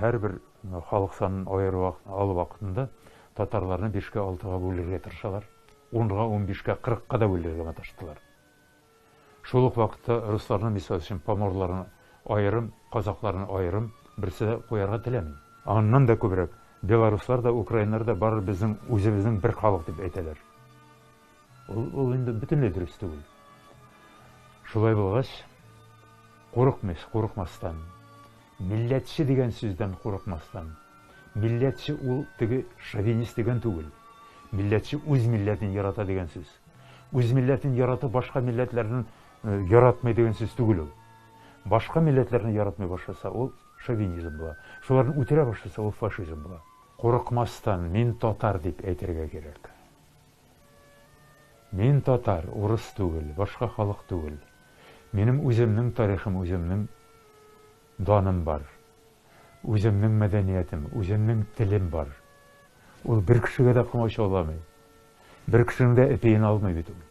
Һәрбер халык санын аеру алу вакытында татарларны бишкә, алтыга бүлергә тырышалар. Унга, 15кә, 40ка да бүлергә маташтылар. Шул ук вакытта русларны, мисал өчен, поморларны аерым, казакларны аерым берсе дә куярга теләми. Аннан да күбрәк белоруслар да, украиннар да бары безнең үзебезнең бер халык дип әйтәләр. Ул инде бөтенләй дөрес түгел. Шулай булгач, курыкмыйс, курыкмастан, милләтче дигән сүздән курыкмастан, милләтче ул теге шовинист дигән түгел. Милләтче үз милләтен ярата дигән сүз. Үз милләтен яратып, башка милләтләрне яратмый дигән сүз түгел ул. Башка милләтләрне яратмый башласа, ул шовинизм була. Шуларны үтерә башласа, ул фашизм була. Курыкмастан, мин татар дип әйтергә кирәк. Мин татар, урыс түгел, башка халык түгел. Минем үземнең тарихым, үземнең даным бар. Үземнең мәдәниятем, үземнең телем бар. Ул бер кешегә дә комачауламый. Бер кешенең дә эпиен алмый бит ул.